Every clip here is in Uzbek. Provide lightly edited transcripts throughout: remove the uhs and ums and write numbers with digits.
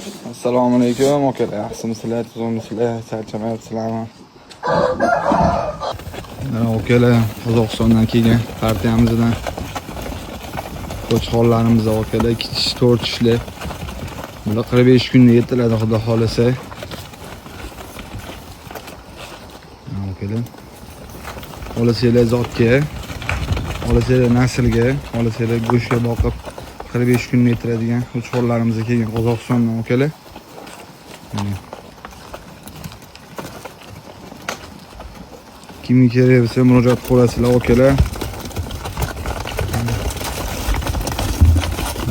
Assalomu alaykum akalar, yaxshimisizlar, tuzukmisizlar, charchamayapsizlarmi? Mana akalar, Qozog'istondan kelgan partiyamizdan qo'chqorlarimiz akalar, 2 tish, 4 tishli. Bular 45 kunda yetiladi, xudo xolasa. Mana akalar. Olasanglar zotga, olasanglar naslga, olasanglar go'shtga boqib 45 kunda yetiladigan qo'chqorlarimiz kelgan Qozog'istondan akalar. Mana. Kimga kerak bo'lsa murojaat qilasizlar akalar.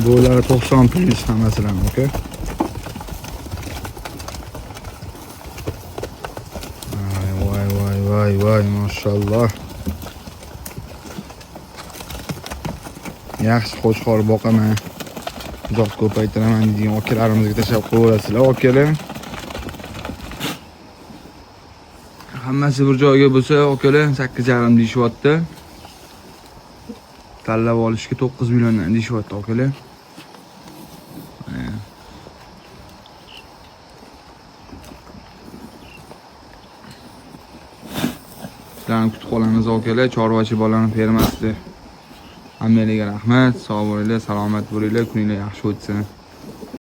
Bo'ylari 90 plus hammasidan aka. Vay vay vay vay vay, mashalloh. Yaxshi qo'chqor boqaman. Uzoq ko'paytiraman degan akalarimizga tashlab qo'yaverasizlar akalar. Hammasi bir joyga bo'lsa akalar 8,5 deyishyapti. Tanlab olishga 9 milliondan deyishyapti akalar. Sizlarni kutib qolamiz akalar, chorvachi bolani fermasida. Hammalarga rahmat, sog' bo'linglar, salomat bo'linglar, kuninglar yaxshi o'tsin.